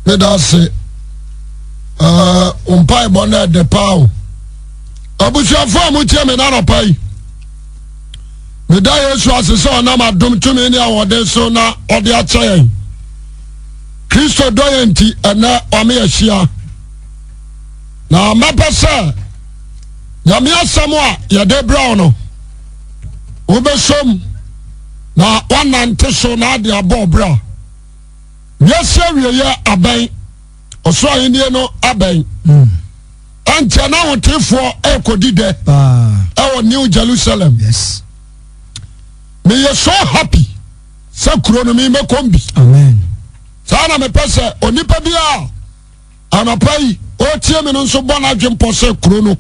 Meda ase. Wo mpaebɔ no ɛdɛ paa o. Abusuafoɔ a motie me n'anɔpa yi, meda Yesu ase sɛ ɔnam adom tumi ne ahoɔden so na ɔde akyɛ yɛn. Kristo dɔ yɛn nti ɛnɛ wame ahyia. Na mɛpɛ sɛ Nyame asɛm a yɛde brɛ wo no, wobɛsom na woanante so na ade abɔ ɔbra. Wiase awieeɛ abɛn, ɔsoro ahennie no abɛn. Hmm. Ɛnkyɛ na ahotefoɔ ɛrekɔdi dɛ ɛwɔ New Jerusalem. Yes. Meyɛ so happy sɛ kuro no memɛkɔm bi. Amen. Saa na mepɛ sɛ onipa biara anɔpa yi ɔretie me no nso bɔ n'adwempɔ sɛ kuro no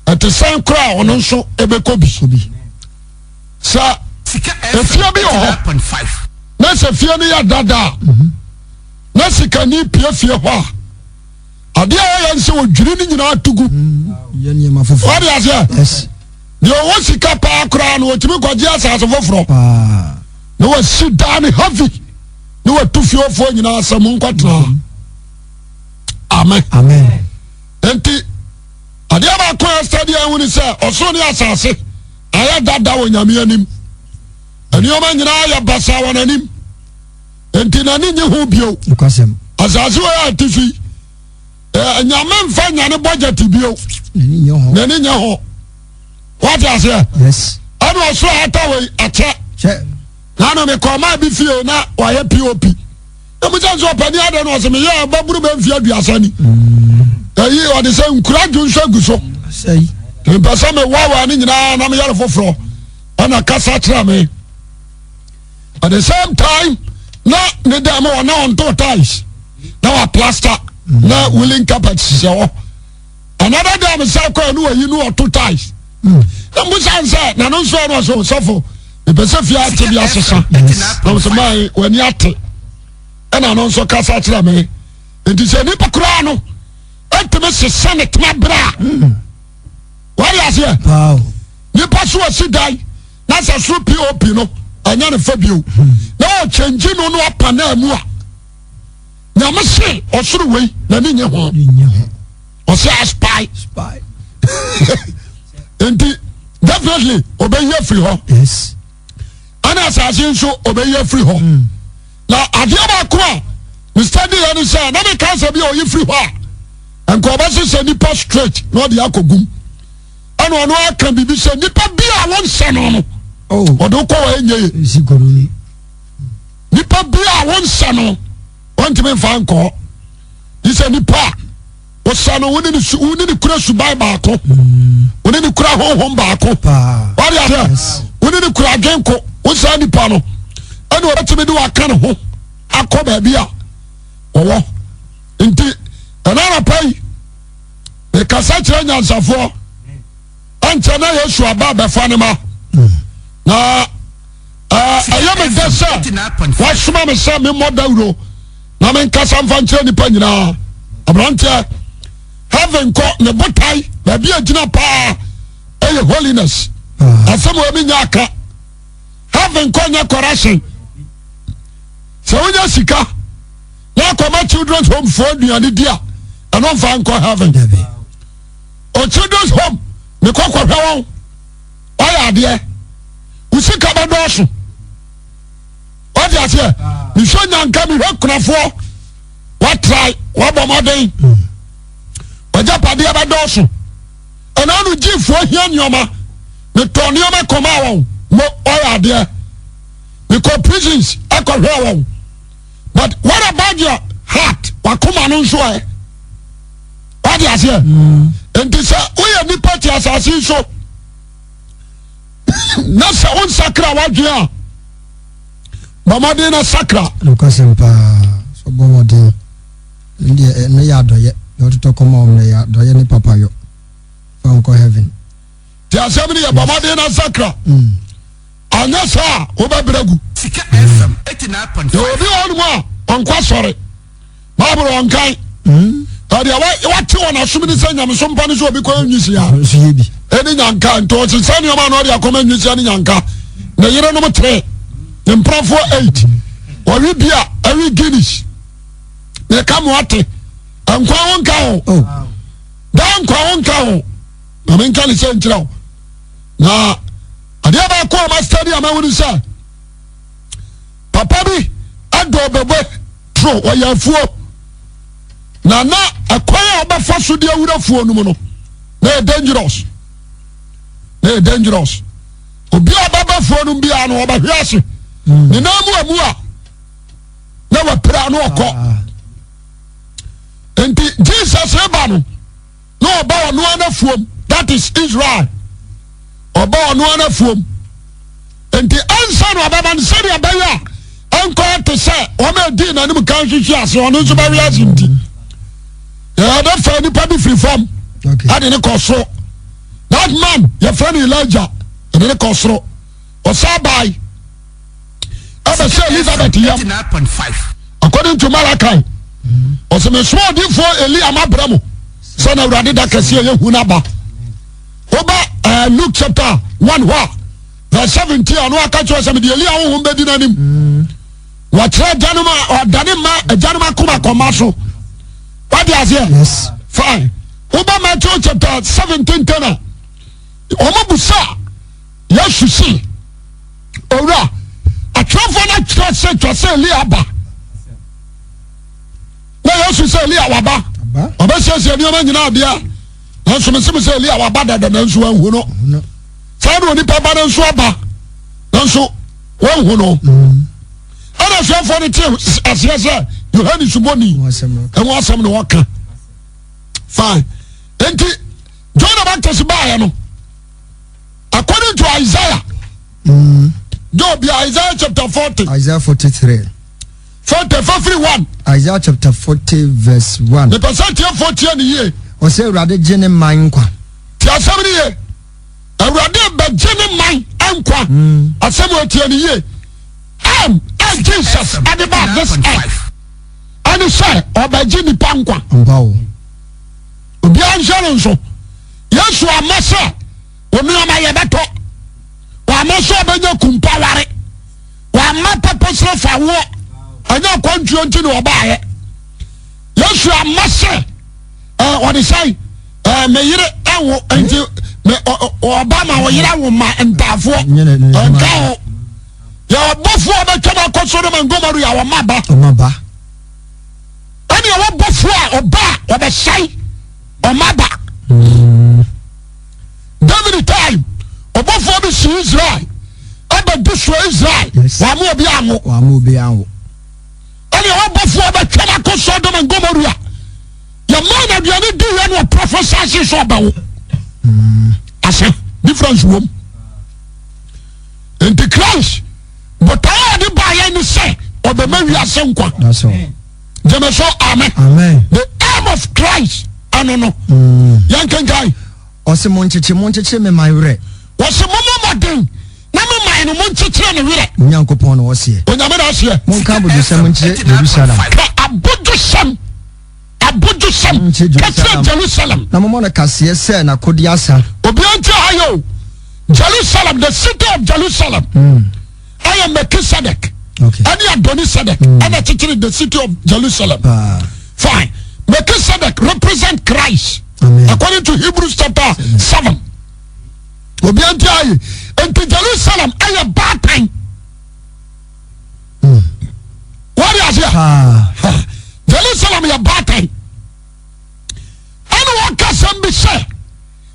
ɛte sɛn koraa ɔno nso ɛbɛkɔ bi. Sɛ efie bi wɔ hɔ na sɛ fie no yɛ dada a mhm. na sikani pie fie hɔ a adeɛ a ɔyɛ nsɛ ɔdwiri no nyinaa to gu mm, wade aseɛ deɛ ɔwɔ sika paa koraa no ɔtumi kɔgye asase foforɔ na wasi daa ne heavy na watu fiefoɔ nyinaa sɛ monkɔtena mhm. amen nti adeɛ baako a ɛsɛ deɛ ɛhu ne sɛ ɔsoro ne asase ayɛ dada wɔ nyame anim nneɛma nyinaa yɛ basaa wɔ n'anim nti n'ani nye ho bio asase wɔ yɛ ate so yi nyame nfa nyane bɔgyɛte bio n'ani nye ho wate aseɛ ɛna ɔsoro ata wɔ yi akyɛ nanu mekɔ ɔmaa bi fie na wayɛ pop na mo sɛ nso ɔpani adɛ no ɔsɛ meyɛ ɔbɛboro bɛ mfe 30 ni ɛyi ɔde sɛ nkura dwo nso agu so mpɛ sɛ mewawaa ne nyinaa na meyɛ no foforɔ ɛna kasa kyerɛ me at the same time na ne dan mu ɔna ɔnto tiles na wa plaster na woolen carpet hyehyɛ hɔ another day sɛ kɔ ɛnu wayi nu ɔto tiles na mbusa nsɛ na no nso ɛna ɔsɛ ɔsɔfo mepɛ sɛ fie ate bi asesa na ɔsɛ maa w'ani ate ɛna no nso kasa kyerɛ me nti sɛ nipa koraa no ɛntumi sesa ne tena berɛ a wɔde aseɛ nipa so ɔsi dan na sɛ soro pop no ɛnyɛ ne fɛ bio na ɔkyɛngyi no no apa naa mu a nyame se ɔsoro wei n'ani nye ho ɔsɛ aspy nti definitely ɔbɛyi afiri hɔ ɛna asase nso ɔbɛyi afiri hɔ hmm. na adeɛ baako a mr d yɛ ne sɛ na meka sɛ bi a ɔyi firi hɔ a nka ɔbɛsesɛ nipa straight na ɔde akɔ gum ɛna ɔno aka biribi sɛ nipa bi a wɔnsɛ no no oh. ɔde kɔ wɔ ɛnyɛ yɛ nipa bi a wɔnsɛ no wɔntumi nfa nkɔɔ yi sɛ nipa a wɔsɛ no wɔne ne su wɔne ne kura suban baako wɔne ne kura honhom baako wɔde aseɛ wɔne ne kura adwenko wɔsɛ nipa no ɛna wɔbɛtumi de waka ne ho akɔ baabi a wɔwɔ nti ɛna anapa yi mekasa kyerɛ nyansafoɔ ɛnkyɛ na Yesu aba abɛfa ne ma na ɛyɛ me dɛ sɛ wasoma me sɛ memmɔ dawuro na menkasa mfa nkyerɛ nnipa nyinaa aberanteɛ heaven kɔ ne botae baabi a gyina paa ɛyɛ holiness ah. asɛm wɔ mi nya aka heaven kɔ nyɛ correction sɛ wonya sika na akɔma children's home foɔ aduane di a ɛno mfa nkɔ heaven o children's home mekɔ kɔhwɛ wɔn ɔyɛ adeɛ wo sika bɛdɔɔso wate aseɛ mehwɛ nyanka mehwɛ kunafoɔ watrae wabɔ mmɔden wagyapadeɛ bɛdɔɔso ɛna no gyifoɔ hia nneɛma metɔ nneɛma kɔma wɔn mo ɔyɛ adeɛ mekɔ prisons ɛkɔhwɛ wɔn but what about your heart wakoma no nso ɛ wate aseɛ nti sɛ woyɛ nipa te asase so na sɛ wonsakra w'adwene a bɔ mmɔden na sakra. Nokwasɛm paa sɛ bɔ mmɔden ɛno deɛ ɛno yɛ adɔyɛ deɛ ɔtotɔ kɔma wɔn no yɛ adɔyɛ ne papayɔ fa nkɔ heaven. Te asɛm no yɛ bɔ mmɔden na sakra mm. anyɛ saa a wobɛbrɛ gu. Sika FM 89.5. Yɛ obi wɔ hɔnom a ɔnkɔ asɔre. Bible ɔnkan. Ɛdeɛ wate wɔn asom ne sɛ nyamesom pa ne sɛ obi kɔyɛ nwisia ɛne nyanka nti ɔsesa nneɛma na ɔde akɔma nwisia ne nyanka ne yerenom tere ne mprafoɔ 8 ɔwe bia ɛwe Guinness ne ka Maka mo ate. Nkwa ho nka ho. Oh. Daa nkwa ho nka ho. Na menka ne sɛ nkyerɛ wo. Na adeɛ baako a ma study a mahu ne sɛ papa bi adɔ bɛbɛ toro ɔyɛ afuo na na ɛkwan a ɔbɛfa so de awura afuo no mu no na yɛ dangerous na yɛ dangerous obi a ɔbɛba afuo no biara no ɔbɛhwe ase hmm. ne nan mu amu a na wapira na ɔkɔ ah. nti Jesus reba no. na ɔba ɔno ara n'afuom that is Israel ɔba ɔno ara n'afuom nti ansa na ɔbɛba no sɛdeɛ ɛbɛyɛ a ɛnkɔyɛ te sɛ wɔn a ɛdii n'anim kan hwehwe ase ɔno nso bɛwe ase nti yɛde fa nipa bi firi fam ɛde ne kɔ soro that man yɛfrɛ no Elijah ɛde ne kɔ soro ɔsa bae ɛbɛsɛ Elizabeth yam according to Malachi ɔsɛ mesoma odiifoɔ Eli ama brɛ mo sɛ na awurade da kɛseɛ yɛ hu no aba woba eh, Luke chapter 1 hɔ a verse 17 ɔno aka kyerɛ sɛ mede Eli ahohom bɛdi n'anim wɔkyerɛ agyanom a ɔdane ma agyanom akoma kɔma so wade aseɛ fine woba Matthew chapter 17 10 a wɔn busa Yesu se Owura, atwerɛfoɔ no atwerɛ sɛ twa sɛ Elia aba. Na Yesu sɛ Elia waba, ɔbɛsiesie nneɛma nyinaa deɛ, nanso mese mo sɛ Elia waba dada nanso wanhu no. Saa na onipa ba no nso aba, nanso wanhu no. Mm. Ɛna asuafoɔ no te aseɛ sɛ Yohane Suboni ɛho asɛm na ɔka. Fine. Enti John the Baptist baeɛ no, according to Isaiah mm. Job Isaiah chapter 40 Isaiah 43 40 fafiri 1 Isaiah chapter 40 verse 1 mepɛ sɛ tiefoɔ tie ne yie. Ɔsɛ Awurade gye ne man nkwa. Tie asɛm ne yie. Awurade bɛgye ne man nkwa. Mm. Asɛm wɔ tie ne yie. M a Jesus ɛde ba this earth ɛne sɛ ɔbɛgye nipa nkwa. Obiara nhyɛ no nso. Yesu ama sɛ onuama yɛbɛtɔ. Wama sɛ ɔbɛnya kumpa ware. Wama pɛpɛsrɛ fa woɔ. Ɛnyɛ akwantuo nti na ɔbaayɛ. Yesu ama sɛ ɔde sɛn me yere ɛwo nti ɔba ma ɔyere awo ma ntaafoɔ nka ho. Yɛ ɔbɔfoɔ a ɔbɛtwam akɔ Sodom and Gomorrah a ɔma ba. Ɛne ɛwɔ bɔfoɔ a ɔba a ɔbɛsɛe ɔma ba. David time ɔbɔfoɔ bi si Israel ɛbɛdi so Israel wɔn obi anwo. Wɔn obi anwo. Ɛne ɛwɔ bɔfoɔ ɔbɛtwam akɔ Sodom and Gomorrah yɛmaa no aduane di yɛ no ɔprɔfɛsase sɛ ɔbɛwo. Ase difference wom. Nti Christ botae a ɔde baayɛ ne sɛ ɔbɛma wiase nkwa. Gyeme so amen. The aim of Christ ɛno no. Mm. Yɛn kenkan. Ɔse mo nkyekye mo nkyekye me man werɛ. Ɔse mo mo mmɔden na me man no mo nkyekyere ne werɛ. Onyankopɔn na ɔseɛ. Onyame na ɔseɛ. Monka abodwosɛm nkyerɛ Jerusalem. Ka abodwosɛm abodwosɛm ka kyerɛ Jerusalem. Na mommɔ no kaseɛ sɛ n'akodeɛ asa. Obiara nti ha yɛ o. Jerusalem the city of Jerusalem. Mm. Ɛyɛ Melchizedek. Ɛne Adonisedek mm. ɛna kyekyere the city of Jerusalem. Ah. Fine. Melchizedek represent Christ. Amen. According to Hebrews chapter 7. Obiara nti ayi. Nti Jerusalem ɛyɛ baatan. Hmm. Wọ́n di aseɛ. Jerusalem yɛ baatan. Ɛna wọ́n kasa bi sɛ.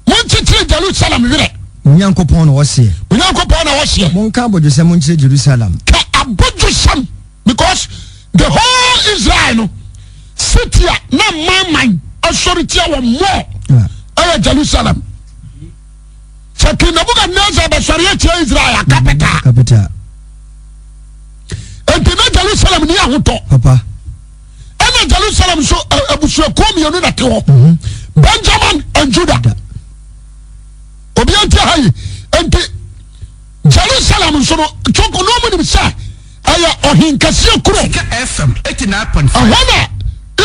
Monkyekyere Jerusalem werɛ. Onyankopɔn na ɔseɛ. Onyankopɔn na ɔseɛ. Monka abodwosɛm nkyerɛ Jerusalem. Ka abodwosɛm because the whole Israel no city a na manman asɔre tia wɔn more ɛyɛ Jerusalem. Sɛ King Nebuchadnezzar bɛsɔre atia Israel a capital. Capital. Nti na Jerusalem ni ahotɔ. Papa. Ɛna Jerusalem nso abusuakuo mmienu na te hɔ mhm. Benjamin and Judah obi nti ha yi nti Jerusalem nso no twoko na ɔmo nim sɛ ɛyɛ ɔhenkɛseɛ kuro ɛhɔ na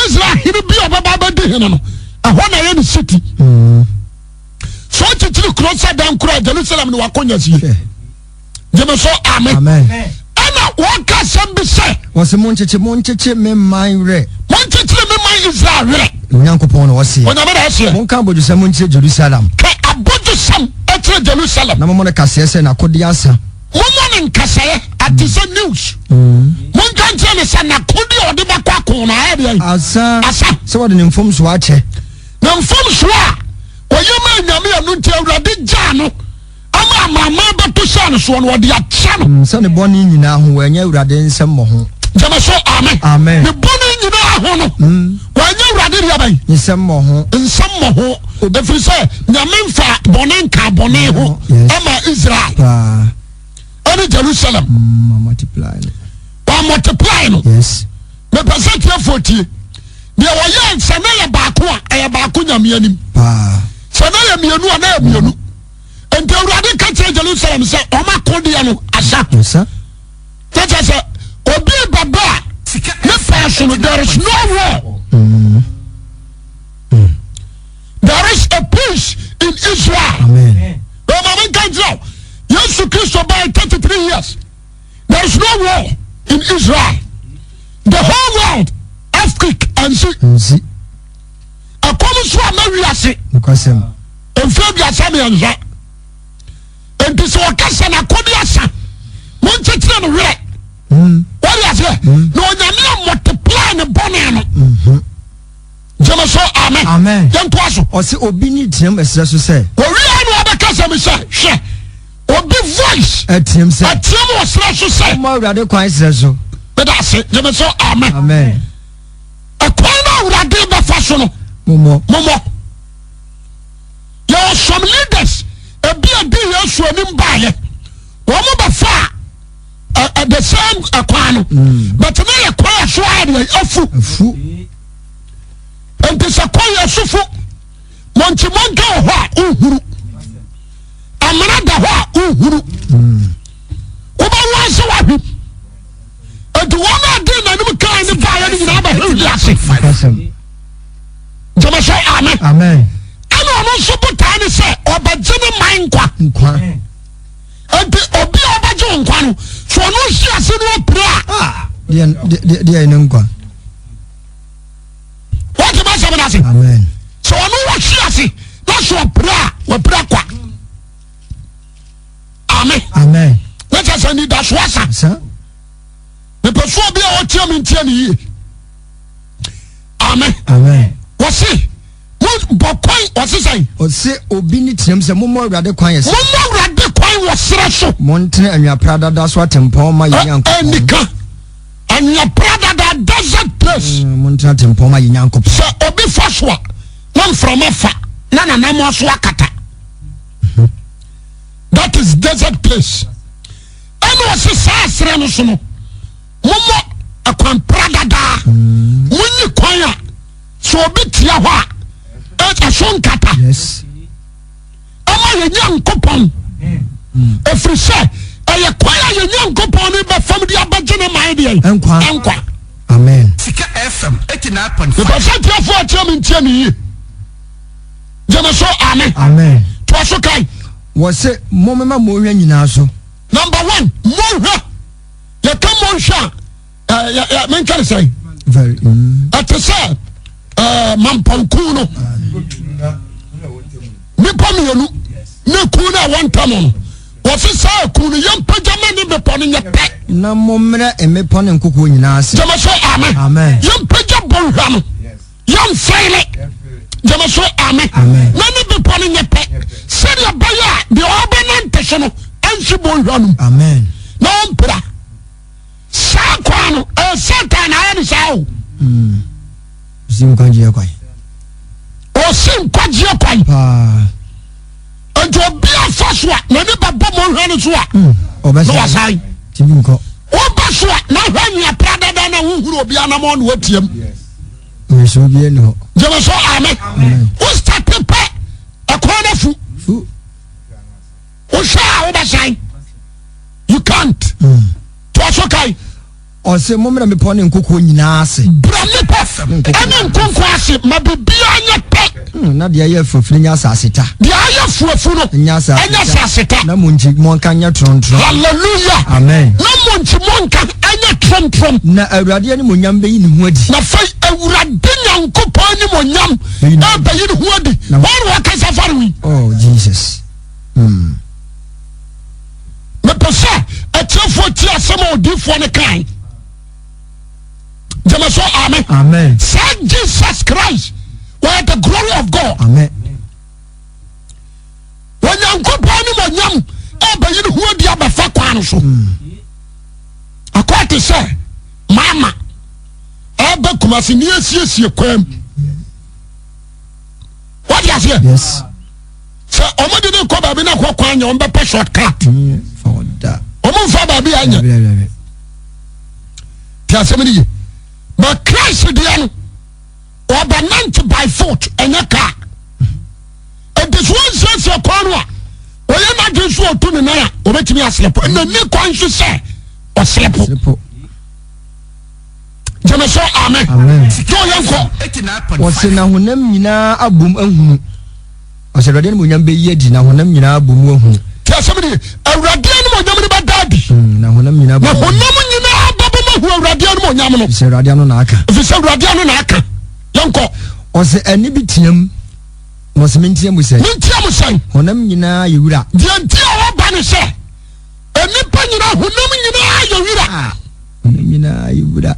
Israel hene bi a ɔbɛba abɛdi hene no ɛhɔ na ɛyɛ ne city mm. so ɔkyekyere kuro sɛ dan kuro a Jerusalem na wakɔnya sie. Gyeme so amen. Ɛna wɔka asɛm bi sɛ. Wɔsi monkyekye monkyekye me man werɛ. Monkyekye. Israel werɛ. Onyankopɔn na ɔseɛ. Onyame na ɔseɛ. Monka abodwosɛm nkyerɛ Jerusalem. Ka abodwosɛm kyerɛ Jerusalem. Na mommɔ no kaseɛ sɛ n'akodeɛ asa. Mommɔ no nkasɛɛ ate sɛ news. Monka nkyerɛ no sɛ n'akodeɛ a ɔde bɛkɔ ako no ayɛ deɛn? Asa. Asa. Sɛ wɔde ne mfomsoɔ akyɛ. Na mfomsoɔ a ɔyɛ maa Nyame ɛno nti Awurade gyaa no ama amanaman bɛto hyɛɛ no soɔ no ɔde akyɛ no. Sɛ ne bɔne nyinaa ho wannya Awurade nsam mmɔho. Gyeme so amen. Amen. Ne bɔne nyinaa ho no wannya Awurade deɛ bɛn? Nsam mmɔho. Nsam mmɔho. Ɛfiri sɛ Nyame mfa bɔne nka bɔne ho ama Israel. Paa. Ɛne Jerusalem. Mm, multiply no. Wa multiply no. Yes. Mepɛ sɛ tiefoɔ tie. Deɛ wɔyɛ sɛ na yɛ baako a ɛyɛ baako Nyame anim. Paa. Sɛ na yɛ mmienu a na yɛ mmienu. Nti Awurade ka kyerɛ Jerusalem sɛ wɔn akodeɛ no asa. Asa. Kyɛ sɛ obi bɛbɛ a ne pɛn so no there is no war. There is a peace in Israel. Amen. Ọmọ mi nka nkyerɛ Yesu Kristo baa 33 years. There is no war in Israel. The whole world earthquake ansi. Nsi. Ɛkɔm nso a ma wiase. Nokwasɛm. Mfe 33. Nti sɛ ɔka sɛ n'akɔde asa, monkyekyere no werɛ. Wɔde aseɛ. Na onyame a multiply ne bɔne no. Gyeme so amen. Amen. Yɛntoa so. Ɔse obi ne team ɛserɛ so sɛ. Owia na ɔbɛka sɛ me sɛ hwɛ obi voice. Ɛteam sɛ. Ɛteam wɔ serɛ so sɛ. Mommɔ Awurade kwan serɛ so. Meda ase. Gyeme so amen. Amen. Ɛkwan no Awurade bɛfa so no. Mommɔ. Mommɔ. Yɛwɔ some leaders ebi a di Yesu anim baayɛ. Wɔn bɛfa a the same ɛkwan no. But ne yɛ kwan a so ayɛ deɛ afu. Afu. Nti sɛ kwan yɛ sofo mɔnkye mɔnka wɔ hɔ a wohuru. Amena da hɔ a wohuru. Wobɛwɔ ase wahwe. Nti wɔn a di n'anim kan ne baayɛ no nyinaa bɛhwehwe ase. Nokwasɛm. Gyeme so amen. Amen. Ɛna ɔno nso botae ne sɛ ɔbɛgye ne man nkwa. Nkwa. Nti obi a ɔbɛgye wo nkwa no, sɛ ɔno hwe ase no ɔpira a. Ah, deɛ deɛ deɛ ne nkwa. Wɔte ma sɛm no ase. Amen. Sɛ ɔno wɔhwe ase na sɛ ɔpira a, wɔpira kwa. Amen. Amen. Na kyerɛ sɛ anidasoɔ asa. Sa. Mepɛ sɛ obi a ɔtie me ntie ne yie. Amen. Amen. Wɔse mo bɔ kwan wɔse sɛn. Ɔse obi ne team sɛ mommɔ Awurade kwan yɛ sɛ. Mommɔ Awurade kwan wɔ serɛ so. Montene anwea pradada so atempɔn ma yɛn Nyankopɔn. Ɛnika anwea pradada desert place. Montene atempɔn ma yɛn Nyankopɔn. Sɛ obi fa so a na mframa fa na nanam so akata. That is desert place. Ɛna ɔse saa serɛ no so no mommɔ ɛkwan pradadaa. Monyi kwan a sɛ obi tia hɔ a ɛso nkata. Yes. Ɛma yɛn Nyankopɔn. Ɛfiri sɛ ɛyɛ kwan a yɛn Nyankopɔn ne bɛfam de abɛgye ne man deɛ. Nkwa. Nkwa. Amen. Sika FM 89.5. Mepɛ sɛ tiafoɔ atia me ntie me yie. Gyeme so amen. Amen. Toa so kae. Wɔse mommema monhwɛ nyinaa so. Number one, monhwɛ. Yɛka monhwɛ a, menka ne sɛn? Very. Ɛte sɛ mampɔnku no. Nipa mmienu ne ku no a wɔntam no. Wɔse saa ku no yɛmpagya ma ne bepɔ no nyɛ pɛ. Na mommrɛ mmepɔ ne nkokoɔ nyinaa ase. Gyeme so amen. Amen. Yɛmpagya bɔnhwa no. Yɛmfɛle. Gyeme so amen. Amen. Na ne bepɔ no nyɛ pɛ. Sɛdeɛ ɛbɛyɛ a deɛ ɔbɛnante so no ɛnhye bɔnhwa no mu. Amen. Na ɔmpira. Saa kwan no ɛyɛ Satan na ayɛ ne saa o. Ɔsi nkwagyeɛ kwan. Ɔsi nkwagyeɛ kwan. Paa. Nti obi afa so a n'ani bɛbɔ mɔnhwa no so a. Ɔbɛsa. Na wasan. Timi nkɔ. Woba so a na hwɛ nwea pradada na wohuru obi anam ɔno watiam. Nso obi ani hɔ. Gyeme so amen. Wo starte pɛ ɛkwan no afu. Fu. Wohwɛ a wobɛsan. You can't. Toa so kae. Ɔse mommrɛ mmepɔ ne nkokoɔ nyinaa ase. Brɛ mmepɔ ne nkokoɔ ase ma biribiara nyɛ pɛ. Na deɛ ayɛ afuafu no nyɛ asase ta. Deɛ ayɛ afuafu no nyɛ asase ta. Na mo nkyi mmɔnka nyɛ torɔntorɔn. Hallelujah. Amen. Na mo nkyi mmɔnka nyɛ. trɔmtrɔm. Na Awurade animuonyam bɛyi ne ho adi. Na afei Awurade Nyankopɔn animuonyam ɛbɛyi ne ho adi. Wɔn na wɔkasa fa no yi. Oh Jesus. Hmm. Mepɛ sɛ atiefoɔ tie asɛm a odiifoɔ no kae. Gyeme so amen. Amen. Saa Jesus Christ wɔyɛ the glory of God. Amen. Onyankopɔn animuonyam ɛbɛyi ne ho adi abɛfa kwan no so. Hmm. Akɔ te sɛ maama ɛbɛ Kumasi ne asiesie kwan mu. Wọ́n di aseɛ. Yes. Sɛ wɔn de ne kɔ baabi na kɔ kwan nyɛ wɔn bɛ pɛ short cut. Hmm, wɔn nfa baabi anyɛ. Ti asɛm ni ye. But Christ deɛ no ɔbɛ nante by foot ɛnyɛ car. Nti so wɔn nsiesie kwan no a ɔyɛ n'adwene so ɔtu ne nan a ɔbɛtumi aslepo ɛna ni kwan so sɛ ɔslepo. Gyeme so amen. Yɛ ɔyɛ nkɔ. Wɔsi na honam nyinaa abom ahunu. Ɔsɛ Awurade animuonyam bɛyi adi na honam nyinaa abom ahunu. Ti asɛm ni Awurade animuonyam no bɛda adi. Hmm, na honam nyinaa na honam nyinaa bɛbom ahu Awurade animuonyam no. Efisɛ Awurade ano na aka. Efisɛ Awurade ano na aka. Yɛnkɔ. Ɔsɛ ɛne bi team. Na ɔsɛ mentia mu sɛn. Mentia mu sɛn. Honam nyinaa yɛ wura. Deɛ nti a wɔba ne sɛ nnipa nyinaa honam nyinaa yɛ wura. Ah, honam nyinaa yɛ wura.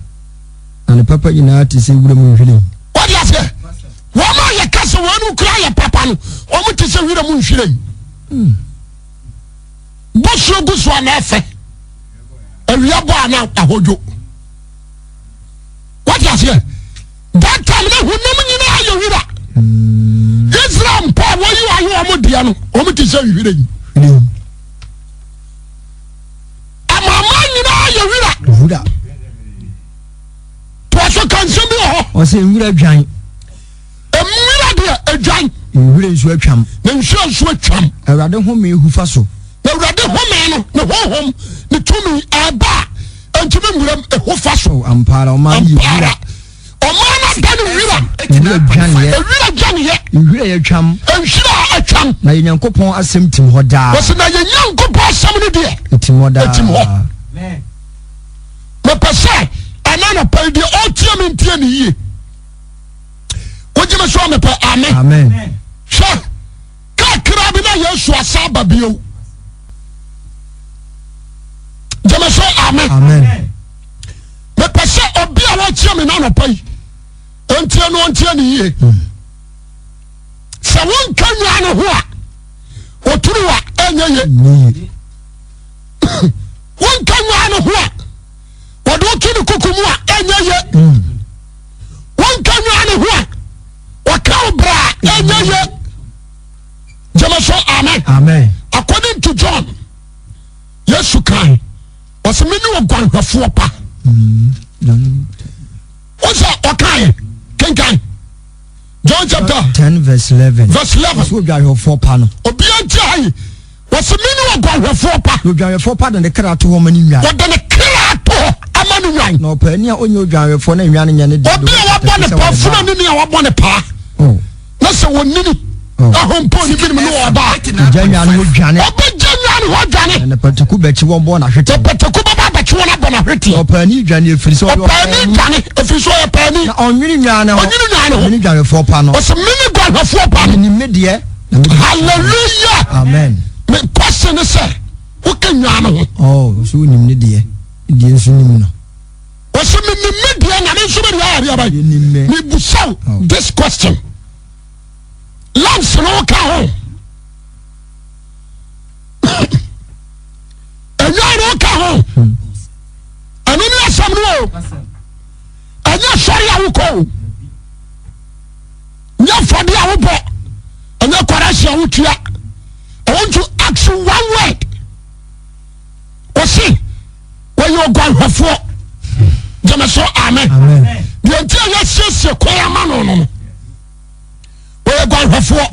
Na ne papa nyinaa te sɛ wura mu nhwiren. Wɔde aseɛ wɔn a yɛka sɛ wɔn kura yɛ papa no wɔn te sɛ wura mu nhwiren. Hmm. Bosuo gu so a na ɛfɛ awia bɔ a na ahodwo. Wɔde aseɛ. That time na honam nyinaa yɛ wira. Hmm. Israel mpo a wɔyi ayɛ wɔn deɛ no, wɔn te sɛ nhwiren. Amanaman nyinaa yɛ wira. Wura. Toa so ka nsɛm bi wɔ hɔ. Ɔsɛ nwura dwan. Nwura deɛ edwan. Nwura nsuo atwam. Na nsuo nsuo atwam. Awurade home hu fa so. Na Awurade home no, ne honhom, ne tumi ɛba a, ntumi nwuram ehu fa so. Oh, ampa ara ɔman no yɛ wura. Ɔman no ada ne wira. Nwura dwaneɛ. Nwura dwaneɛ. Nwura yɛ twam. Nwura a atwam. Na yɛ Nyankopɔn asɛm tim hɔ daa. Wɔsi na yɛ Nyankopɔn asɛm no deɛ. Etim hɔ daa. Etim hɔ. Mepɛ sɛ ɛna nɔpɛ yi deɛ ɔtie mi ntie ne yie. Wogye me so a mepɛ amen. Amen. Hwɛ kakra bi na Yesu asa aba bio. Gye me so amen. Amen. Mepɛ sɛ obi a wɔkyia me n'anɔpa yi ntie no ɔntie ne yie. Sɛ wonka nwa no ho a oturu a ɛnyɛ ye. Wonka nwa no ho a wɔde woto ne kuku mu a ɛnyɛ ye. Wonka nwa no ho a wɔka wo bra a ɛnyɛ ye. Gyeme so amen. Amen. According to John, Yesu kan. Ɔsɛ me ne ɔguanhwɛfoɔ pa. Wọ́n sɛ ɔkaeɛ kenkan John chapter 10 verse 11. Verse 11. Ɔsɛ odwanhwɛfoɔ pa no. Obiara nti ha yi. Wɔsɛ me ne ɔguanhwɛfoɔ pa. Na odwanhwɛfoɔ pa de ne kra to hɔ ma ne nnwan. Wɔde ne kra to hɔ ama ne nnwan. Na ɔpaani a ɔnyɛ odwanhwɛfoɔ na nnwan no nyɛ ne deɛ. Obi a wabɔ ne paa funu ne ni a wabɔ ne paa. Oh. Na sɛ wɔnini. Oh. Ahompo ne binom ne ɔba. Ɔgya nnwan no hɔ dwane. Ɔbɛgya nnwan no hɔ dwane. Na pataku bɛkye wɔn bɔ n'ahweteɛ. Na pataku bɛba abɛkye wɔn abɔ n'ahweteɛ. Na ɔpaani dwane efiri sɛ ɔyɛ ɔpaani. Dwane efiri sɛ ɔyɛ paani. Na ɔnwene nnwan no ho. Ɔnwene nnwan no ho. Mene dwanhwɛfoɔ pa no. Ɔsɛ mene dwanhwɛfoɔ pa no. Menim me deɛ. Hallelujah. Amen. Me question ne sɛ woka nnwan no ho. Oh, so wonim ne deɛ. Deɛ nso nim no. Ɔsɛ menim me deɛ na me nso me deɛ ayɛ adeɛ aban. Mebusa wo oh. this question. Lance no woka ho. Ɛnwan no woka ho. Ɛno ne asɛm no o. Ɛnyɛ sɔre a wokɔ o. Nyɛ afɔde a wobɔ. Ɛnyɛ kwarasi a wotua. I want to ask you one word. Wɔsi wɔyɛ ɔguanhwɛfoɔ. Gyeme so amen. Deɛ nti a yɛasiesie kwan ama no no no. Wɔyɛ guanhwɛfoɔ.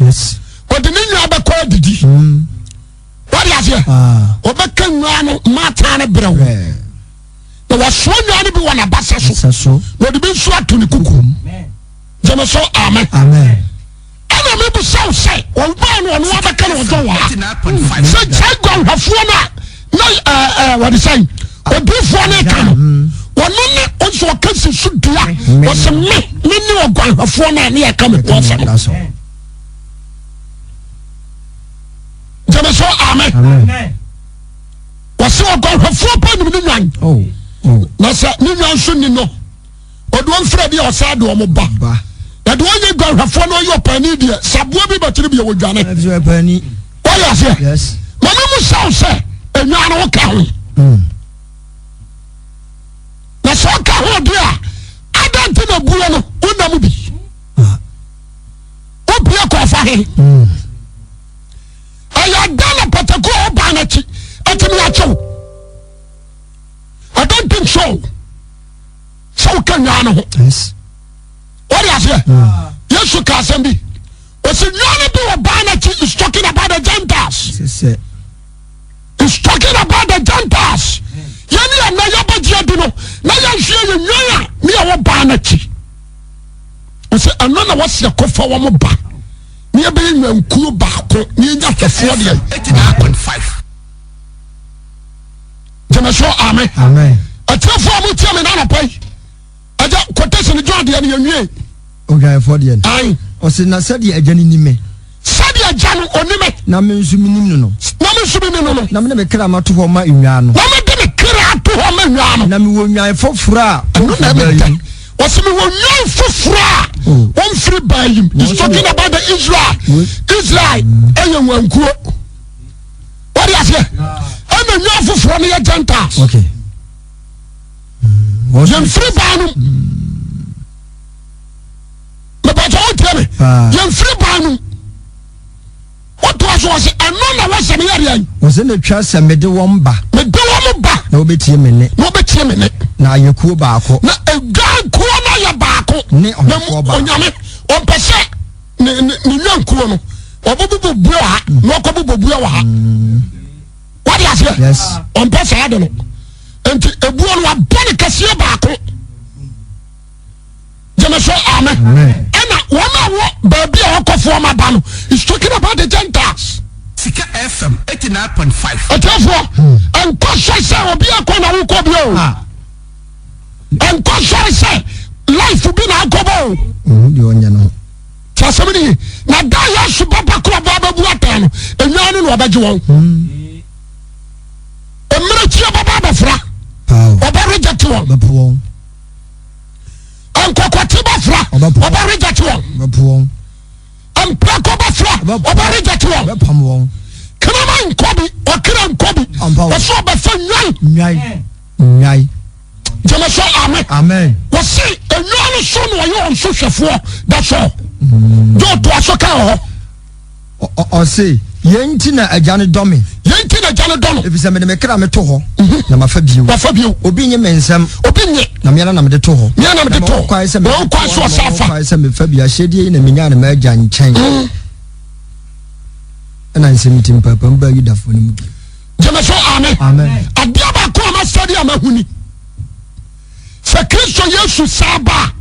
Wɔde ne nwa bɛkɔ adidi. Hmm. Wɔde aseɛ. Ah. Wɔbɛka nwa no mmaatan no brɛ wo. Na wɔsoa nwa no bi wɔ n'abasa so. Na wɔde bi nso ato ne kuku. Gyeme so amen. Ɛna mebusa wo sɛ ɔbaa no ɔno abɛka no ɔdɔ wɔ ha sɛ gyae guanhwɛfoɔ no a na wɔde sɛn. Odiifoɔ no ka no mm. ɔno ne ɔsɛ ɔka si so dua ɔsɛ me me ne ɔguanhwɛfoɔ no a ne yɛka me ho asɛm. Gyeme so amen. Wɔsɛ ɔguanhwɛfoɔ pa nim ne nwan oh, oh. Na sɛ ne nwan nso ni no ɔde wɔn fira bi a ɔsan de wɔn ba na deɛ ɔnyɛ guanhwɛfoɔ no ɔyɛ ɔpaani deɛ sɛ aboa bi bɛkyere bi a wɔdwane wɔyɛ aseɛ maame mu saw sɛ enwa no woka ho hmm. Na sɛ ɔka ho deɛ a adan nti na buo no wonam bi ah. Wopie kɔ ɔfa he hmm. Ɛyɛ adan na pataku a ɔbaa n'akyi ɛtumi akyew. I don't think so. Sɛ woka nyaa no ho. Wɔde aseɛ. Hmm. Yesu ka asɛm bi. Ɔsi nyaa no bi wɔ baa n'akyi is talking about the Gentiles. Is talking about the Gentiles. Yɛn ni ɛnna yɛbɛgye adi no na yɛn nso yɛ nwan a ne yɛwɔ baa n'akyi. Ɔsɛ ɛno na wɔsi ɛkɔfa wɔn ba ne yɛbɛyɛ nwankuo baako ne yɛnya hwɛfoɔ deɛ. 89.5. Gyeme so amen. Atiefoɔ a motie me na anɔpa yi agya quotation John deɛ no yɛnwie. Odwanfoɔ deɛ no. Ɔse na sɛdeɛ agya no nim me. Sɛdeɛ agya no ɔni me. Na me nso menim no no. Na me nso menim no no. Na mede me kra mato hɔ ma nnwan no. Na mede me kra ato hɔ ma nnwan no. Na mewɔ nnwan foforɔ a wɔmfiri baa yi mu. Ɔse mewɔ nnwan foforɔ a oh. wɔmfiri baa yi mu. He's talking about the Israel. Israel ɛyɛ nwankuo. Wɔde aseɛ ɛna nwa foforɔ no yɛ Gentiles. Okay. Yɛmfiri baa no mepɛkyɛ wotie me yɛmfiri baa no wotoa so wɔ se ɛno na wɔsɛ meyɛ deɛn wɔsɛ na twa sɛ mede wɔn ba mede wɔn ba na wɔbɛtie me nne na wɔbɛtie me nne na ayɛ kuo baako na ɛdwan kuo no ayɛ baako ne ɔhwɛfoɔ baako onyame ɔmpɛ sɛ ne ne ne nnwankuo no ɔbɛbobɔ bua wɔ ha na ɔkɔbobɔ bua wɔ ha wade aseɛ ɔmpɛ saa de no nti ebuo no wabɔ ne kɛseɛ baako gyeme so amen ɛna wɔn a wɔ baabi a ɔkɔfoɔ ma ba no is talking about the Gentiles. Sika FM 89.5. Ɔtɛfoɔ nkɔ sɔ sɛ obi akɔ na wokɔ bi o. Ah. Nkɔ sɔ sɛ life bi na akɔbɔ o. Ohun deɛ ɔnyɛ no. Tí asɛm ni ye na da Yesu bɛba koro ɔbɔ abɛbu atɛn no enwaa no na ɔbɛgye wɔn. Mmerɛ kyia bɛba abɛfra. Ɔbɛ reject wɔn. Nkɔkɔte bɛfra. Ɔbɛ reject wɔn. Mprako bɛfra. Ɔbɛ reject wɔn. Kraman nkɔ bi ɔkra nkɔ bi. Ɔsɛ ɔbɛfa nwan. Nnwae. Gyeme sɛ amen. Amen. Wɔsi enwua no so na ɔyɛ wɔn so hwɛfoɔ. That's all. Mm. Yóò to aso kan wɔ hɔ. Ɔse yɛn nti na agya no dɔ me. Yɛn nti na agya no dɔ no. Efisɛ mede me kra meto hɔ. Mhm. Na mafa bio. Mafa bio. Obi nye me nsam. Obi nye. Na meara na mede to hɔ. Meara na mede to hɔ. Kwan sɛ mede to hɔ. Kwan sɛ mefa bio. Ahyɛdeɛ yi na menyaa no m'agya nkyɛn. Mm. Ɛna nsɛm ti mpaapam baa Yudafoɔ no mu bio. Gyeme so amen. Adeɛ baako a masɛde a mahu ni sɛ Kristo Yesu saa ba a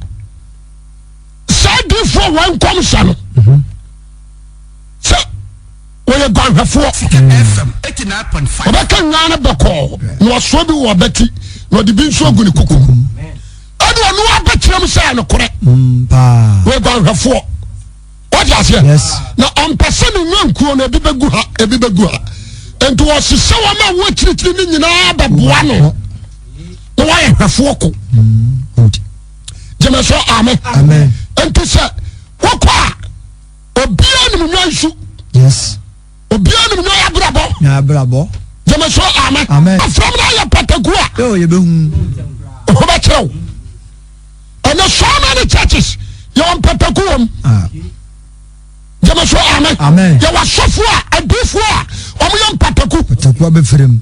saa difoɔ wɔn nkɔm hyɛ no mhm. sɛ wɔyɛ guanhwɛfoɔ ɔbɛka nnwan no bɛkɔɔ na wasoa bi wɔ abati na ɔde bi nso agu ne kuku mu ɛne ɔno abɛkyerɛ mu sɛ ɛnokorɛ mm, wɔyɛ guanhwɛfoɔ Wate aseɛ? Na ɔmpɛ sɛ ne nnwankuo no ebi bɛgu ha ebi bɛgu ha nti ɔhyehyɛ wɔn a wɔn akyirikyiri no nyinaa bɛboa no na wɔayɛ hwɛfoɔ ko mm, gyeme so amen nti sɛ wokɔ a obiara nim nnwan su obiara nim nnwan abrabɔ gyeme so amen afram no ayɛ pataku a wobɛkyerɛ wo ɛnɛ so many churches yɛwɔ mpataku wɔm ah. gyeme so amen yɛwɔ asɔfoɔ a adiifoɔ a wɔyɛ mpataku pataku abɛfrɛ mu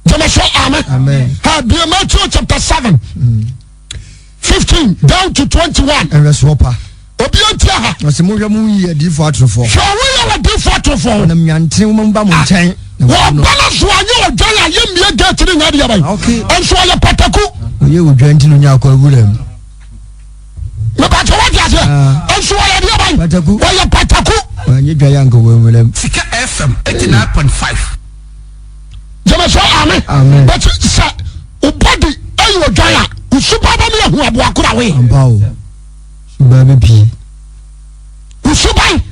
gyeme so amen ha bie Matthew chapter 7 15 down to 21 ɛwɛsoɔ pa obi antia ha ɔsɛ mohwɛ mo yi adiifoɔ atorofoɔ hwɛ ɔwo yɛ adiifoɔ atorofoɔ ɔnam nwanten wɔn mu ba mo ah. nkyɛn wɔba no so anyɛ ɔdwan a yɛmmie gate no nya deɛ bɛn nso ɔyɛ pataku ɔyɛ odwan nti no nya akɔ awura mu mepatɛ wode aseɛ ah. nso ɔyɛ deɛ bɛn ɔyɛ pataku ɔnyɛ dwan anka wɔ awura mu Sika FM 89.5 gyeme Gyeme so amen. Amen. But sɛ wo body ɛyɛ odwan a, wo suban bɛma yɛahu aboa koro a woyɛ. Ampa o. Suban bɛpie. Wo suban.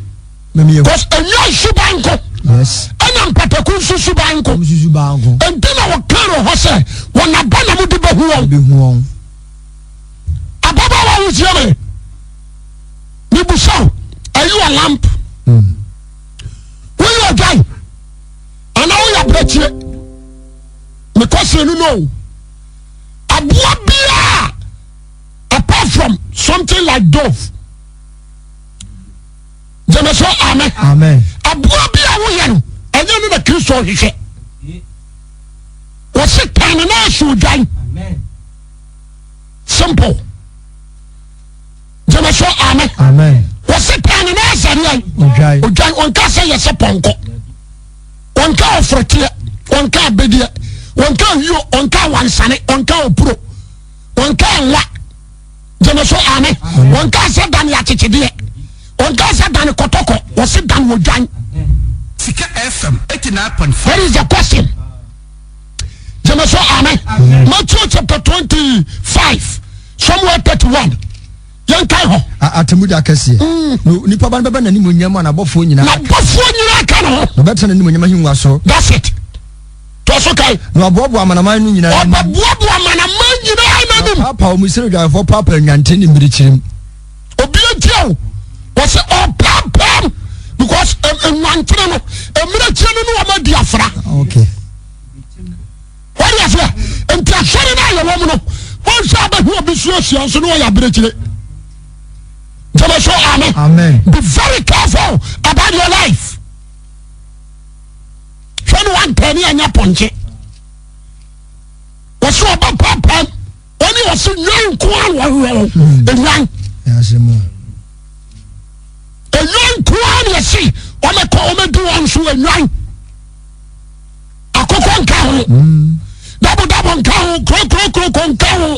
Mɛmi yɛ. Because enwan suban nko. Yes. Ɛna mpataku nso suban nko. Wɔn nso suban nko. Enti na wɔka wɔ hɔ sɛ wɔn aba na mode bɛhu wɔn. Bɛhu wɔn. Ababaawa wo tie me. Mebusa wo, are you a lamp? Mm. Woyɛ ɔdwan anaa woyɛ abirekyie? Mekɔsie no no. Aboa biara apart from something like dove. Gyeme so amen. Amen. Aboa bi a woyɛ no, ɛnyɛ no na Kristo hwehwɛ. Wɔse tan no na aso odwan. Simple. Gyeme so amen. Amen. Wɔse tan no na asɛdeɛ. Odwan. Odwan ɔnka sɛ yɛ sɛ pɔnkɔ. Ɔnka ɔforoteɛ. Ɔnka abedeɛ. Ɔnka ahwio. Ɔnka wansane. Ɔnka ɔpuro. Ɔnka nwa. Gyeme so amen. Ɔnka sɛ dane akyekyedeɛ. Ɔnka sɛ dane kɔtɔkɔ. Wɔse dane odwan. Sika FM 89.5. That is the question. Gyeme so amen. Matthew chapter 25 somewhere 31. Yɛnkae hɔ. Atemmuda kɛseɛ. Na onipa ba no bɛba n'animuonyam a n'abɔfoɔ nyinaa. N'abɔfoɔ nyinaa ka ne ho. Na ɔbɛtena n'animuonyam ahengua so. That's it. Tɔ so kae. Na waboaboa amanaman no nyinaa anim. Ɔbɛboaboa amanaman nyinaa n'anim. Paapa wɔn sɛ odwaefoɔ paapa nnwanten ne mmirekyirim. Obi ntia o. Wɔsɛ ɔpaapaam because nnwantene no mmirekyire no ne wɔn adi afra. Okay. Wɔde aseɛ nti asɔre no a yɛwɔ mu no wɔnhwɛ abɛhu obi suasua nso ne wɔyɛ abirekyire. Gyeme so amen. Amen. Be very careful about your life. Hwɛ ne wantɛne anya pɔnkye. Wɔsɛ ɔba paapam ɔne ɔsɛ nwan nko ara na wɔhwehwɛ wɔn. Nwan. Nwan nko ara na yɛse wɔmɛkɔ wɔmɛdi wɔn so nwan. Akokɔ nka ho. Dabodabo nka ho. Kurokurokuroko nka ho.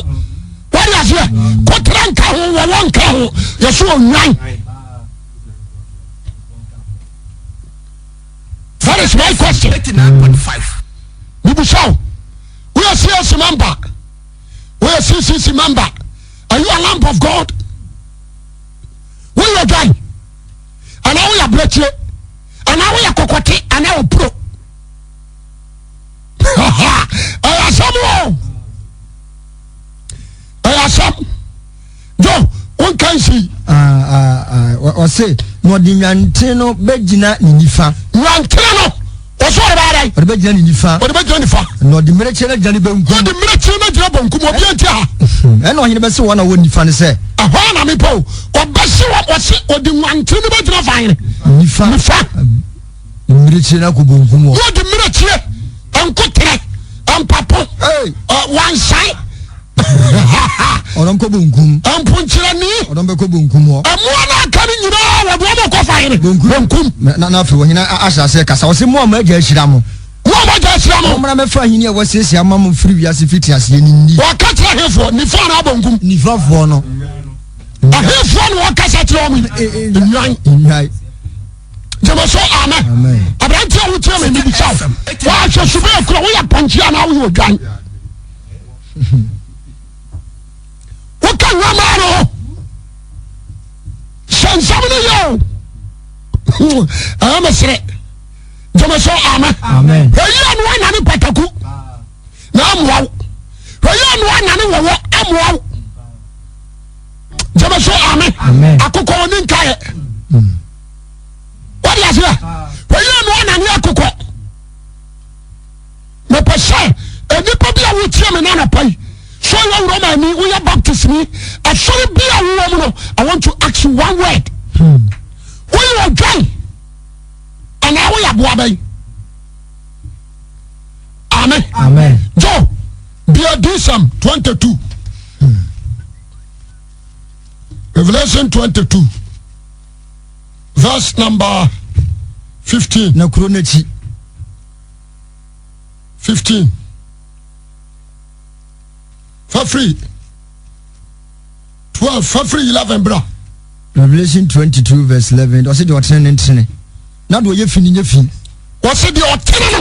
Wɔde aseɛ kotra nka ho wɔwɔ nka ho yɛsɛ ɔnwan. That is my question. 89.5. Mibusa o, woyɛ CAC member, woyɛ CCC member, are you a lamp of God? Woyɛ odwan, anaa woyɛ abirekyie, anaa woyɛ kɔkɔte, anaa opuro? Ɛyɛ asɛm o, ɛyɛ asɛm. Jo, wonka nsi. Ɔse, na ɔde nnwanten no bɛgyina ne nifa. Nnwanten no, ɔsɛ ɔde bɛyɛ dɛn? Ɔde bɛgyina ne nifa. Ɔde bɛgyina nifa. Na ɔde mmirekyie no agyina ne benkum. Ɔde mmirekyie no agyina benkum, obi anti ha. Ɛna ɔhene bɛse wɔn a wɔ nifa no sɛ. Ɛhɔ na mepɛ o. Ɔbɛse wɔn, ɔse ɔde nnwanten no bɛgyina fa hene? Nifa. Nifa. Mmirekyie no akɔ benkum hɔ. Na ɔde mmirekyie, nkoterɛ, mpapo, wansan. Ɔdɔm kɔ bonkum. Mponkyerɛni. Ɔdɔm bɛkɔ bonkum hɔ. Mmoa no aka no nyinaa wɔde wɔn kɔ fa hene. Bonkum. Bonkum. Na na afei ɔhene ahyɛ aseɛ kasa ɔse mo a mo agya ahyira mo. Mo a mo agya ahyira mo. Mommra mɛfa ahenni a wɔasiesie ama mo firi wiase fiti aseɛ no nni. Wɔka kyerɛ hefoɔ? Nifa anaa bonkum? Nifafoɔ no. Ahefoɔ na wɔkasa kyerɛ wɔn yi. Nnwan. Nnwan. Gyeme so amen. Aberante a wotie me mebisa wo. Wɔahwɛ subɛɛ kura woyɛ pɔnkye anaa woyɛ odwan. Woka nwamaa no ho. Hyɛ nsɛm no yɛ o. Ɛyɛ me sere. Gyeme so amen. Ɛyi ano anane pataku na amoa wo. Ɛyi ano anane wɔwɔ amoa wo. Gyeme so amen. Akokɔ oni nkaeɛ. Wode aseɛ. Ɛyi ano anane akokɔ. Mepɛ sɛ nnipa bi a wotie me nanapa yi sɛ ɔyɛ Roma ni woyɛ Baptist ni asɔre bi a wowɔ mu no I want to ask you one word. Woyɛ ɔdwan anaa woyɛ aboa bɛn? Amen. Amen. Joe, bia Disam 22. Revelation 22 verse number 15. Na kuro n'akyi. 15 fafiri 12 fafiri 11 bra. Revelation 22 verse 11 ɔsɛ deɛ ɔtene ne ntene na deɛ ɔyɛ fi ne nyɛ fi. Wɔsi deɛ ɔtene no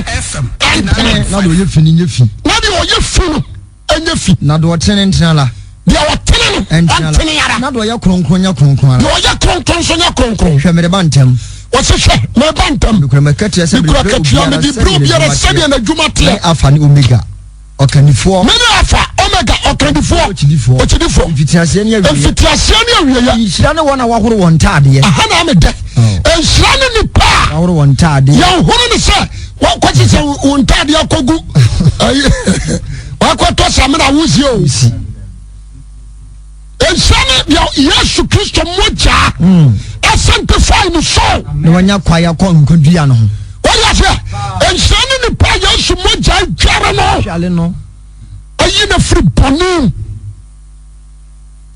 ɛntene. Na deɛ ɔyɛ fi no nyɛ fi. Na deɛ ɔyɛ fi no ɛnyɛ fi. Na deɛ ɔtene ntene ara. Deɛ ɔtene no ɔntene ara. Na deɛ ɔyɛ kronkron nyɛ kronkron ara. Deɛ ɔyɛ kronkron nso nyɛ kronkron. Hwɛ mereba ntɛm. Wɔsi hwɛ mereba ntɛm. Mekura m'akatua sɛ mekura katua mede brɛ obiara sɛdeɛ n'adwuma teɛ. Mene Alfa ne Omega. Ɔkandifoɔ. Mene Alfa, Omega, Ɔkandifoɔ, Okyidifoɔ. Okyidifoɔ. Mfitiaseɛ ne awieɛ. Mfitiaseɛ ne awieɛ. Nhyira ne wɔn a wɔahoro wɔn ntaadeɛ. Aha na ame dɛ. Oh. Nhyira ne nipa a. Wɔahoro wɔn ntaadeɛ. Yɛnhoro ne sɛ wɔkɔkye sɛ wo ntaadeɛ akɔgu. Wakɔtɔ samina wusie o. Nhyira ne deɛ Yesu Kristo mogyaa hmm. asanctify ne soul. Na wanya kwae akɔ nkwadua no ho. Wɔde aseɛ nhyira ne nipa Yesu mogyaa dware no. Dware no. Ayi na firi bɔne mu.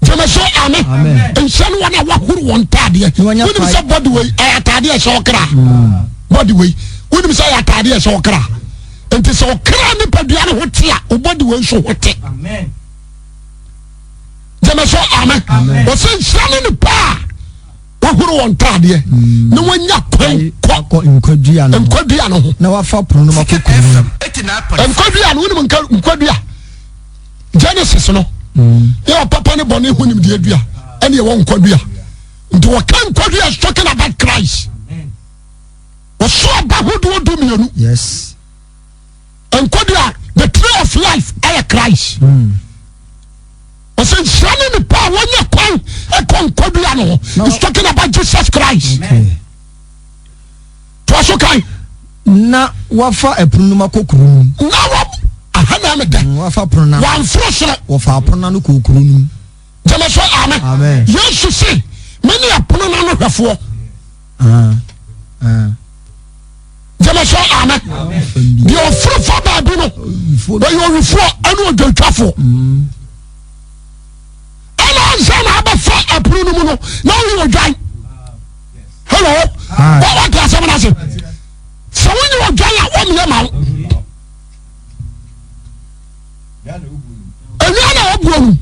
Gyeme so ame. Nhyira ne wɔn a wɔahoro wɔn ntaadeɛ. Wonim sɛ body wei ɛyɛ ataadeɛ ɛhyɛ ɔkra. Hmm. Body wei wonim sɛ ɛyɛ ataadeɛ ɛhyɛ ɔkra. Nti sɛ ɔkra nipadua no ho te a, o body wei nso ho te. Amen. Gyeme so amen. Ɔsɛ nhyira ne nipa a wahoro wɔn ntaadeɛ mm. na wanya kwan kɔ nkwadua no nkwadua no ho na wafa pono no makɔ kuro mu nkwadua no wonim nkwadua Genesis no mm. yɛ ɔpapa ne bɔne ho nimdeɛ dua ɛne ɛwɔ nkwadua nti wɔka nkwadua is talking about Christ wɔso aba hodoɔ 12. Yes. Nkwadua the tree of life ɛyɛ Christ. Ɔsɛ nhyira ne nipa a wɔnyɛ kwan ɛkɔ nkwadua no ho. He's talking about Jesus Christ. Okay. Toa so kan. Na wafa ɛpono no mu akɔ kuro no mu. Na wɔ aha na ɛmɛ dɛ. Wafa pono na. Wɔnforo soro. Wɔfa pono na no kɔ kuro no mu. Gyeme so amen. Amen. Yesu se me ne ɛpono no ano hwɛfoɔ. Ah, ah. Gyeme so amen. Deɛ ɔforo fa baabi no ɔyɛ owifoɔ ɛne odwantwafoɔ. Mm. Ɛna ansa na abɛfa ɛpono no mu no na woyɛ odwan. Hello. Wɔte asɛm no ase. Sɛ wonyɛ odwan a wɔmmyɛ ma wo. Enwia na ɔbuo no.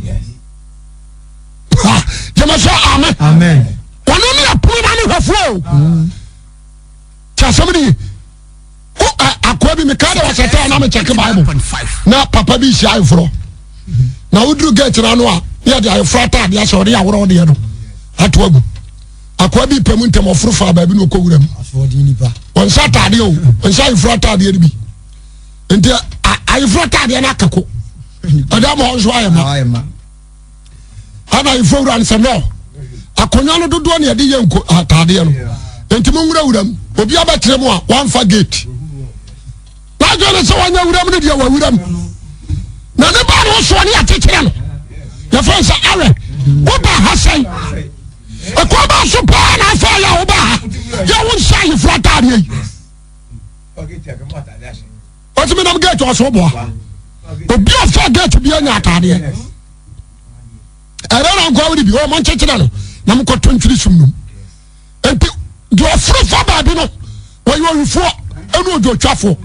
Gyeme so amen. Ɔno ne ɛpono no ano hwɛfoɔ o. Tí asɛm no ye. Wo akoa bi meka de wɔsɛ tɛ na mekyɛke Bible na papa bi hyia ayeforɔ. Na woduru gate no ano a ne yɛde ayeforɔ ataadeɛ ahyɛ ɔde aworɔ deɛ no ato agu. Akoa bi pɛ mu ntɛm ɔforo faa baabi na ɔkɔ wura mu. Ɔnhyɛ ataadeɛ o, ɔnhyɛ ayeforɔ ataadeɛ no bi. Nti ayeforɔ ataadeɛ no akako. Ɛda ma ɔnso ayɛ ma. Ana ayeforɔ wura no sɛ no akonnwa no dodoɔ na yɛde yɛ nko ataadeɛ no nti mo nwura wura mu obi abɛkyerɛ mu a wamfa gate n'adwene ne sɛ wanya wura mu no deɛ wawura mu na ne ba no soɔ ne yɛakyekyerɛ no yɛfrɛ sɛ awɛ woba ha sɛn ɛkwan baa so paa na afa yɛ a woba ha yɛ wo nhyɛ ayeforɔ ataadeɛ yi ɔtumi nam gate ɔso boa obi afa gate bi anya ataadeɛ ɛrɛ na nkoa wode bi ɔmo nkyekyerɛ no na mokɔtɔ ntwiri sum nom nti deɛ ɔforo fa baabi no wɔyɛ ɔwifoɔ ɛne odwotwafoɔ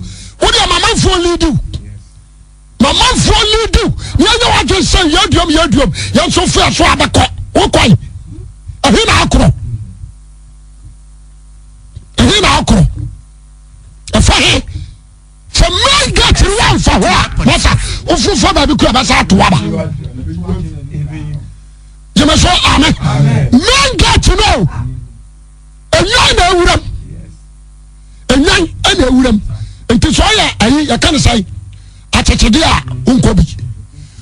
wode amamanfoɔ lidiw mamanfoɔ lidiw ne ɛnyɛ wadwen sɛ yɛaduam yɛaduam yɛn nso fo ɛso abɛkɔ wokɔe ɛhe na akorɔ ɛhe na akorɔ ɛfa he sɛ main gate no wamfa hɔ a masa wofofa baabi kura bɛsa ato aba gyeme so ame main gate no ɛnwan na awuram ɛnwan na awuram nti sɛ ɔyɛ ayi yɛka ne sɛn akyekyedeɛ a wonkɔ bi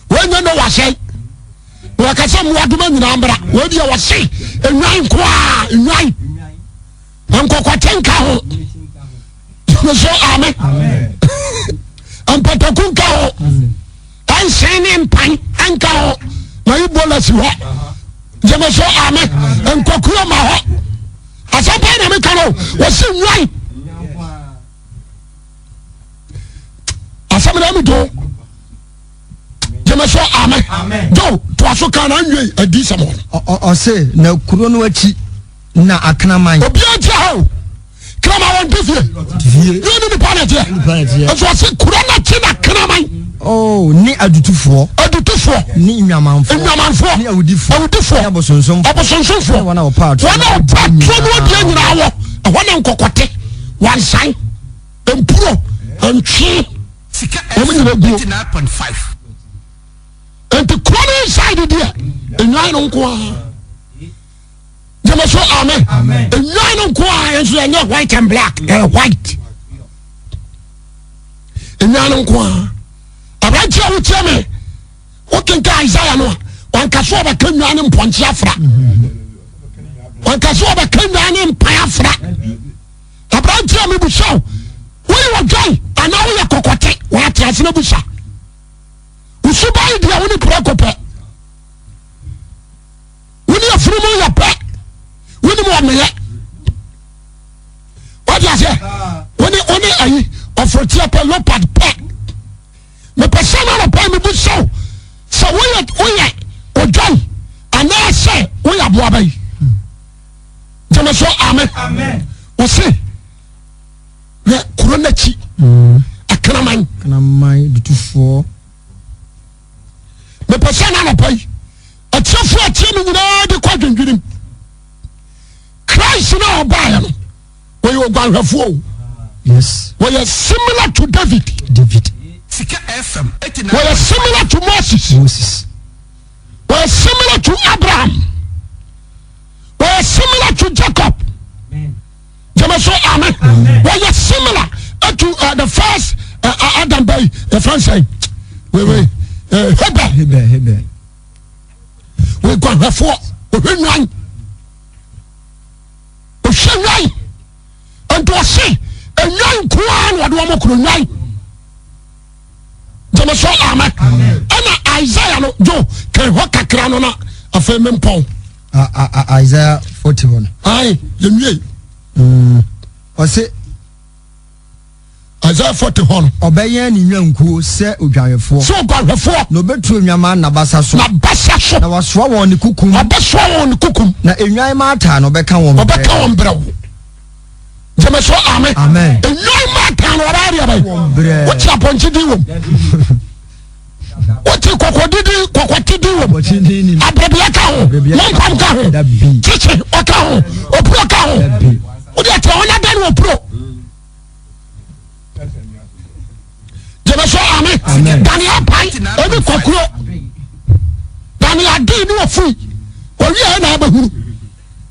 wɔnyɛ no wahyɛn wɔka sɛ mmoadoma nyinaa mmra wɔdeɛ wɔse ɛnwan nkoaa ɛnwan nkɔkɔte nka ho so ame mpataku nka ho ɛnsen ne mpan nka ho na yi bola si hɔ gyeme so ame nkɔkuo ma hɔ asɛm paa na meka no wɔsi nwan asɛm na medo gyeme so ame jo toa so ka na nwie adi sɛm hɔ ɔse na kuro no akyi Na akraman. Obiara nti ha o. Kraman wɔn ti fie. Fie. Yóò ní nipa na teɛ. Nipa na teɛ. Nso ɔsi kuro na kyi na kraman. Oh, ne adutufoɔ. Adutufoɔ. Ne nnwamanfoɔ. Nnwamanfoɔ. Ne awudifoɔ. Awudifoɔ. Ne abosonsomfoɔ. Abosonsomfoɔ. Ne wɔn a wɔpa atoro. Wɔn a wɔpa atoro no deɛ nyinaa wɔ. Ɛhɔ na nkɔkɔte. Wansan. Mpuro, ntwe, wɔn nyina guo. Nti kuro no inside deɛ, nnwan no nko ara. Gyeme so amen. Nnwan no nko ara nso ɛnyɛ white and black, ɛyɛ white. Nnwan no nko ara. Aberanteɛ a wotie me, wokenka Isaiah no a, wanka so ɔbɛka nnwan ne mpɔnkye afra. Wanka so ɔbɛka nnwan ne mpan afra. Aberanteɛ a mebusa wo, woyɛ ɔdwan anaa woyɛ kɔkɔte? Wɔate ase na busa. Wosuban deɛ wo ne prɛko pɛ. Wo ne afunumu yɛ pɛ. Wonim ɔmeyɛ. Wate aseɛ? Wo ne wo ne ayi ɔforoteɛ pɛ leopard pɛ. Mepɛ sɛ na anɔpa yi mebusa wo sɛ woyɛ woyɛ odwan anaasɛ woyɛ aboa bɛyi. Gyeme so amen. Wɔse hwɛ kuro n'akyi akraman. Kraman dutufoɔ. Mepɛ sɛ na anɔpa yi atiefoɔ atie me nyinaa de kɔ adwendwenem. Christ na ɔbaeɛ no wɔyɛ oguanhwɛfoɔ o. Yes. Wɔyɛ similar to David. David. Sika FM. Wɔyɛ similar to Moses. Moses. Wɔyɛ similar to Abraham. Wɔyɛ similar to Jacob. Jẹ́mi so amen. Wɔyɛ similar to the first Adam bɛyi the first sɛn wei Hebel. Hebel Hebel. Wɔyɛ guanhwɛfoɔ wɔhwɛ nwan wɔhwɛ nwan nti ɔse nwan nkoa na wɔde wɔn koro nwan. Gyeme so amen. Ɛna Isaiah no jo kan hɔ kakra no na afei mempɔn. Isaiah 40 hɔ no. Ayi yɛnwie. Ɔse. Isaiah 40 hɔ no. Ɔbɛyɛn ne nnwankuo sɛ odwanhwɛfoɔ. Sɛ odwanhwɛfoɔ. Na ɔbɛtu nnwamaa n'abasa so. N'abasa so. Na wasoa wɔn ne kukum. Ɔbɛsoa wɔn ne kukum. Na nnwan maataa no ɔbɛka wɔn brɛw. Ɔbɛka wɔn brɛw. Gyeme so amen. Amen. Nnwan maataa no ɔbɛyɛ deɛ bɛyɛ. Wote apɔnkye din wom. Wote kɔkɔdidi kɔkɔte din wom. Abrabia ka ho. Mampam ka ho. Kyekye ɔka ho. Opuro ka ho. Wode ɛtena hɔ na dan opuro. Gyeme so amen. Dane apan ɛne kɔkuro. Dane ade ne ofui. Ɔwie na abɛhuru.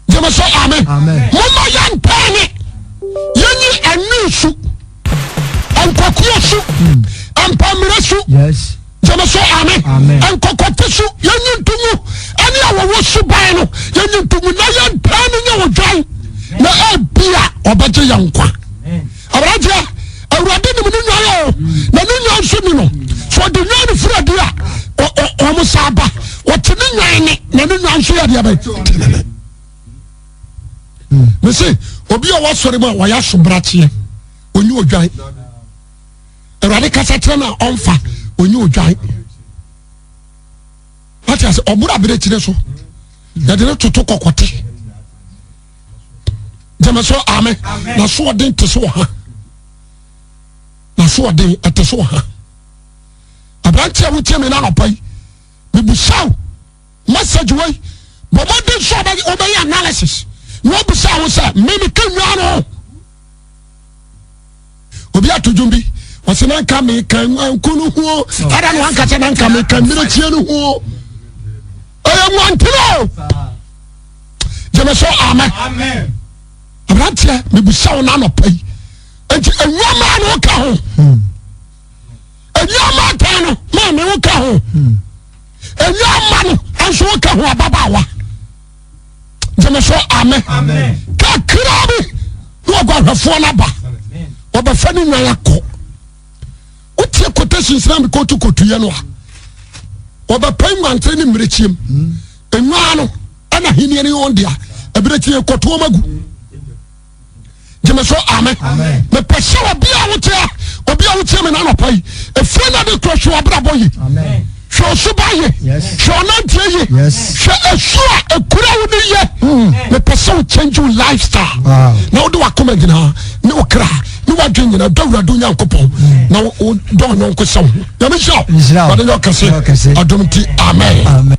Gyeme so amen. Momma yɛntɛn ne yɛnyi ɛne su nkɔkuo su mpammerɛ su. Gyeme so amen. Nkɔkɔte su yɛnyi ntomu ɛne awɔwɔ su ban no yɛnyi ntomu na yɛntɛn ne nyɛ odwan na ebia ɔbɛgye yɛn nkwa. Aberanteɛ awurade nim ne nwan o na ne nwan nso ni no so ɔde nwan no firi adi a wɔn sa aba ɔte ne nwan ne na ne nwan nso yɛ deɛ bɛ te ne ne mese obi a wasɔre mu a wɔyɛ asobrakyeɛ onyi odwan awurade kasa kyerɛ no a ɔmfa onyi odwan wate ase ɔboro abirekyire so yɛde ne toto kɔkɔte gyeme so ame na so ɔden te so ɔha na so ɔden ɛte so ɔha aberante a wotie me na anɔpa yi mebusaw message wei bɔ mmɔden sɛ wobɛyɛ analysis na wobusa wo sɛ me meka nnwa no obi ato dwom bi ɔsɛ na nka meka nwanku no ho ada na wanka sɛ na nka meka mmirekyie no ho ɛyɛ nwantere o gyeme so amen aberanteɛ mebusa wo no anɔpa yi nti nneɛma no woka ho nneɛma taa no maame woka ho nneɛma no nso woka ho ababaawa gyeme so amen kakra bi na ɔguahwɛfoɔ no aba wɔbɛfa ne nwan akɔ wotie quotations na mekɔtu kɔtuyɛ no a wɔbɛpɛ nwantere ne mmirekyiem nnwaa no ɛna ahenni no yɛ wɔn dea abirekyie kɔto wɔn agu gyeme so amen mepɛ sɛ obi a wote obi a wotie me n'anɔpa yi efie na de kura hwɛ ɔbrabɔ yi hwɛ ɔsuba ye hwɛ ɔnanteɛ ye hwɛ esu a ekura wo ne ye mepɛ sɛ wo change your lifestyle na wode wakoma nyinaa ne wo kra ne wadwe nyinaa dɔ awurade onyankopɔn na wodɔ ɔnyɔnko sɛ wo ho nyame nhyira wo ɔde nyɛ ɔkɛse adom nti amen.